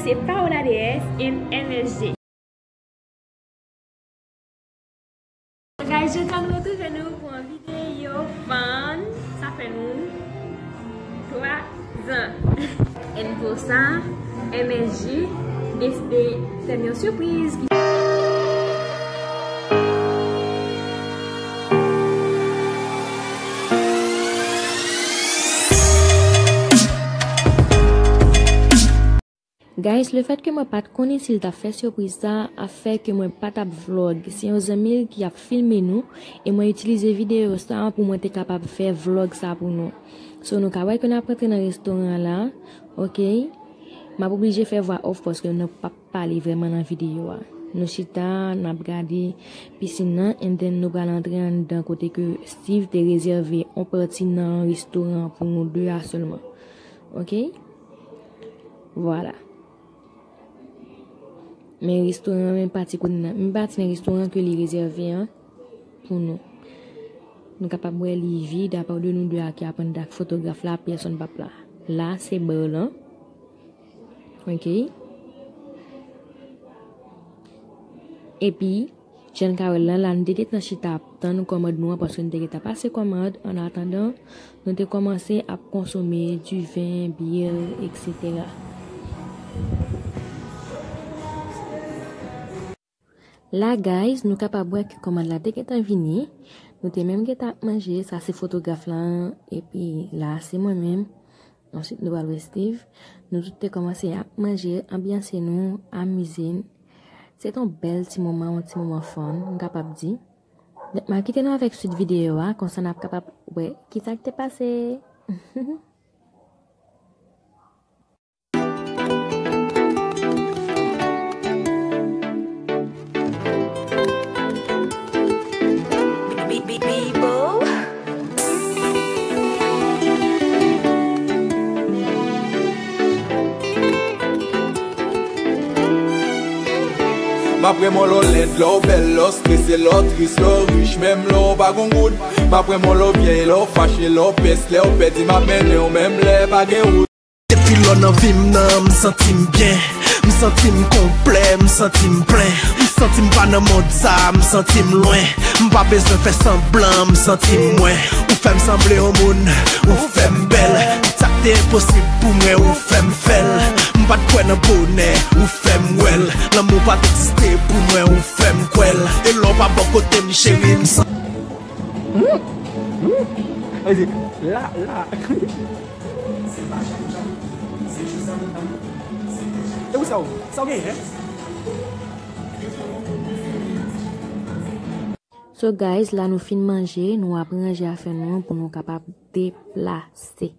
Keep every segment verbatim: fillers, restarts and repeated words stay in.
E Paola D S and M S G. Guys, jodi a nou retwouve nou pou yon videyo fun. Sa fè nou twa zan. And pou sa, M S G deside fè m yon sipriz ki Guys, lefèt ke mwen pa t konnen si l t ap fè sipriz sa a, ap fè ke mwen pa t ap vlog. Se yon zanmi l ki ap filme nou, e mwen itilize videyo sa a pou mwen te kapab fè vlog sa pou nou. So, nou ka wè ke n ap rantre nan restoran an la, oke? M ap oblije fè vwa off paske nou p ap pale vrèman nan videyo a. Nou chita, n ap gade pisin nan, and then nou pral antre anndan kote ke Steve te rezève yon pati nan restoran pou nou de a sèlman. Oke? Vwala. Men restoran, men pati kote nan, men pati nan restoran ke li rezève an pou nou. Nou kapab wè li vid, apa de nou de a ki ap anndan ak fotograf la, pèsonn p ap la. La, se bar lan. Oke. Epi, jan Carol lan la, nou te gentan chita ap tann kòmand nou an, paske nou te gentan pase kòmand. An atandan, nou te kòmanse ap konsome diven, byè, etsetera. La, guys, nou kapab wè ke kòmand la te gentan vini. Nou te menm gentan ap manje. Sa se fotograf lan, epi la, se mwen menm. Answit, nou pral wè Steve. Nou tout te kòmanse ap manje, anbyanse nou, amize n. Se te yon bèl ti moman, yon ti moman fun, m kapab di. Donk, m ap kite nou avèk swit videyo a, konsa n ap kapab wè kisa k te pase. M ap renmen w lè w lèd, lè w bèl, lè w strese, lè w tris, lè w rich, menm lè w pa gon goud. M ap renmen w lè w vyèy, lè w fache, lè w pès, lè w pèdi, m ap mennen w menm lè pa gen wout. Depi lè w nan vi m nan, m santi m byen. M santi m konplè, m santi m plen. M santi m pa nan mond sa, m santi m lwen. M pa bezwen fè sanblan, m santi m mwen. Ou fè m sanble yon moun, ou fè m bèl. Tout sa k te enposib pou mwen, ou fè m fè l. M pa t kwè nan bonè, ou fè m wè l. Lanmou pa t egziste pou mwen, ou fè m kwè l. E lè w pa bò kote m, cheri, m san. Hmm? Hmm? Ey, la, la. E pou sa w, sa w genyen? So guys, la nou fin manje, nou ap ranje afè nou pou nou kapab deplase.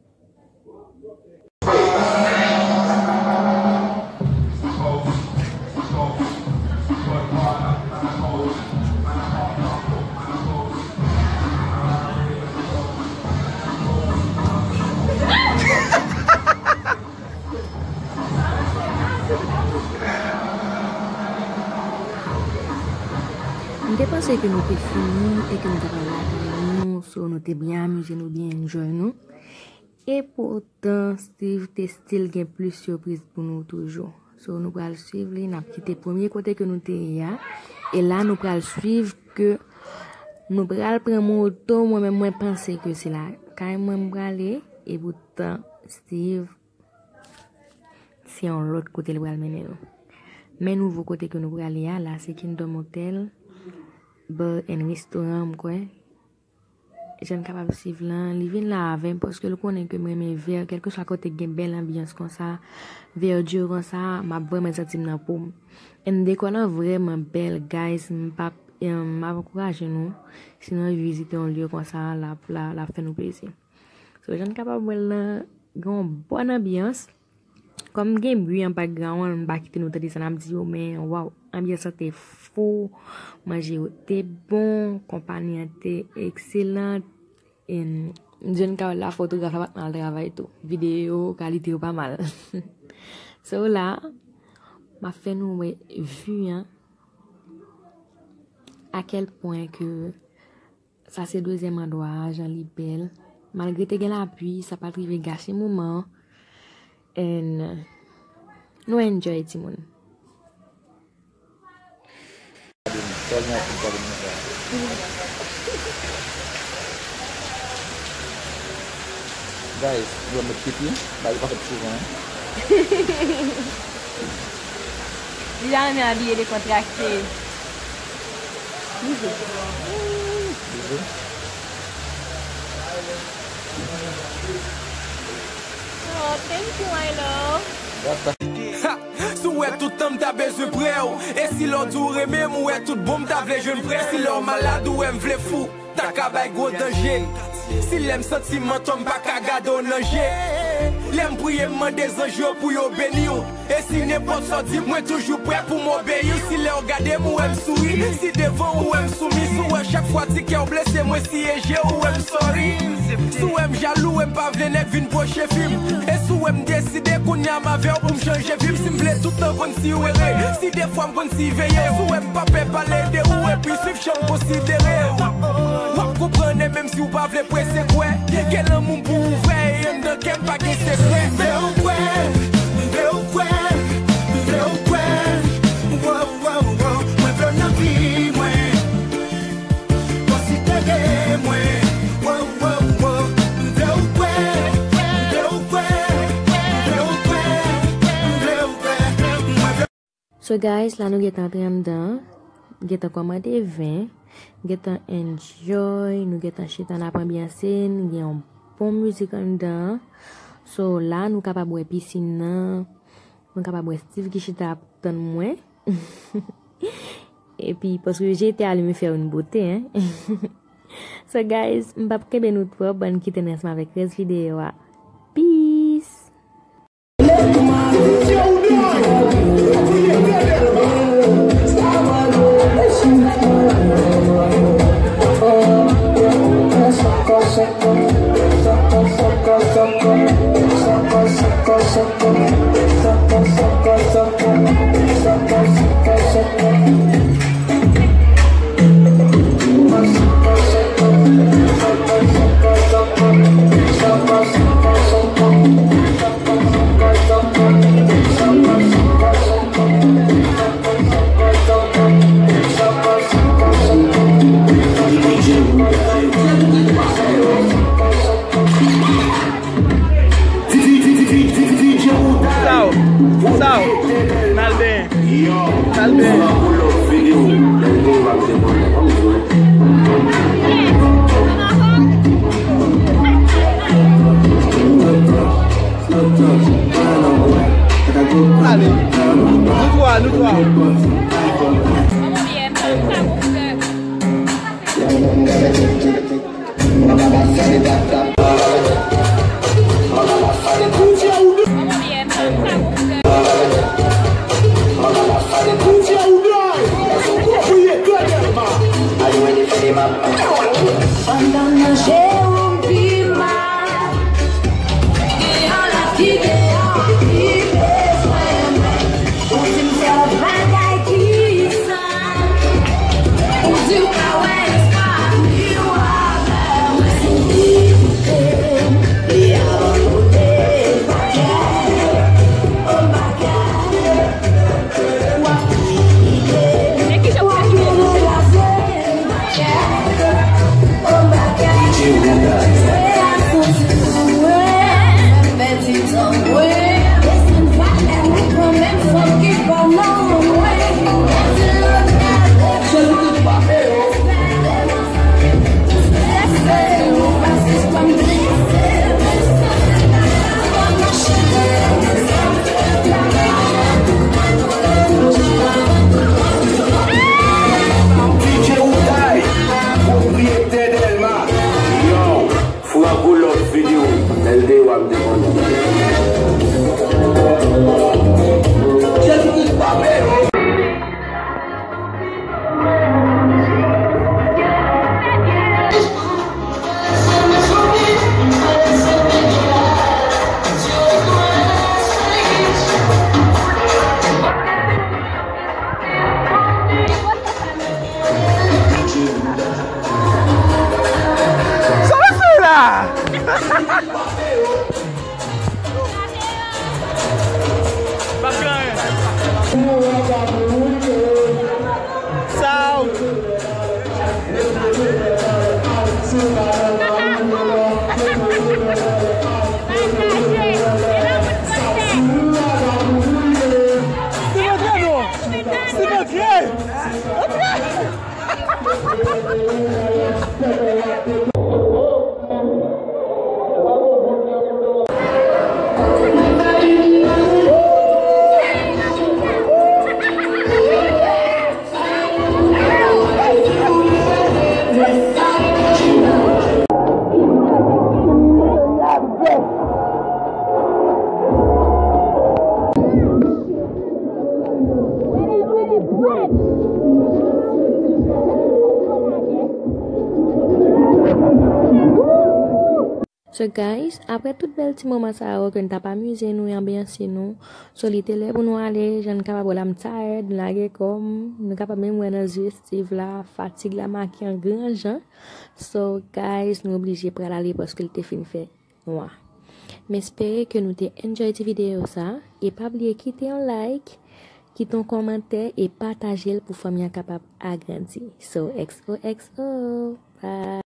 M te panse ke nou te fini e ke nou t ap al lakay nou, so nou te byen amize nou, byen enjoy nou. E poutan, Steve te still gen plis sipriz pou nou toujou. So, nou pral swiv li, n ap kite premye kote ke nou te ye a. E la, nou pral swiv ke nou pral pran moto. Mwen menm, mwen panse ke se lakay mwen m prale. E poutan, Steve, se yon lòt kote l pral mennen nou. Men nouvo kote ke nou prale a, la se Kingdom Hotel, Bar and Restaurant, m kwè. Jan n kapab swiv lan, li vin la avè m paske l konnen ke m renmen vè, kèlkeswa kote k gen bèl anbyans konsa, verdure konsa, m ap vrèman santi m nan po m. And dekò lan vrèman bèl, guys, m p ap, em, m ap ankouraje nou, si nou anvi vizite yon lye konsa, l ap, l ap, l ap fè nou plezi. So, jan n kapab wè l lan, gen yon bòn anbyans. Kòm gen bri an background, m pa kite nou tande sa n ap di yo, men waw, anbyans lan te fou, manje yo te bon, konpayi an te ekselan. Jen Carol la, fotograf la pa t mal travay tou. Videyo, kalite yo pa mal. So la, m ap fè nou wè vi an, à quel point que Sa se dezyèm andwa a, jan li bèl. Malgre te gen lapli, sa pa t rive gache moman an. And Nou enjoy, timoun. Guys, yo met pipi, bagay pa fèt souvan. Li ta renmen abiye dekontrakte. Bizou. Bizou. Oh, thank you, my love. Si w wè tout tan m ta bezwen prè w. E si lè w di w renmen m, ou wè tout bon m ta vle jwenn prè. Si lè w malad, ou wè m vle fou, ta ka bay gwo danje. Si lè m santi m antò m pa ka gade w nan je. Lè m priye m mande zanj yo pou yo beni w. E si nenpòt sa w di m, mwen toujou prè pou m obeyi w. Si lè w gade m, ou wè m souri. Si devan w, ou wè m soumis. Ou wè chak fwa ti kè w blese mwen, siye je w, ou wè m sorry. Si w wè m jalou, e m pa vle nèg vin pwoche fi m. E si w wè m deside kounye a m avè w pou m chanje vi m. Si m vle tout tan konn si w ere. Si defwa m konn siveye w. Si w wè m pa pè pale de ou epi swiv jan m konsidere w. W ap konprann e menm si w pa vle prese kwè. Gen lanmou m pou ou vrè e anndan kè m pa gen sekrè. M vle w kwè, m vle w kwè, m vle w kwè. Wow, wow, wow, mwen vle w nan vi mwen. Konsidere mwen. Wow, wow, wow, m vle w kwè, m vle w kwè, m vle w kwè, m vle w kwè. Mwen vle So guys, la nou gentan antre anndan, gentan kòmande ven, gentan enjoy, nou gentan chita n ap anbyanse, n gen yon bon mizik anndan. So la nou kapab wè pisin nan, nou kapab wè Steve ki chita ap tann mwen. Epi paske je te alime fè yon bote, hein. So guys, m p ap kenbe nou twòp, ann kite n ansanm avèk rès videyo a. Peace! Sa w, sa w, n al benyen, n al benyen. Ale, nou twa, nou twa. Pandan nan je w m pi mal. Gen yon lòt ki deyò ki bezwen mwen. Ou di m fè yon bagay ki sal. Ou di w pa wè espwa, ni w avè mwen. Souri pou So guys, apre tout bèl ti moman sa yo ke n t ap amize nou e anbyanse nou, so li te lè pou nou ale, jan n kapab wè la m tired, m lage kò m, nou kapab menm wè nan zye Steve la, fatig la make an gran jan. So guys, nou oblije pral ale paske l te fin fè nwa. M espere ke nou te enjoy ti videyo sa, e pa bliye kite yon like, kite yon kòmantè e pataje l pou fanmi an kapab agrandi. So X O X O, bye.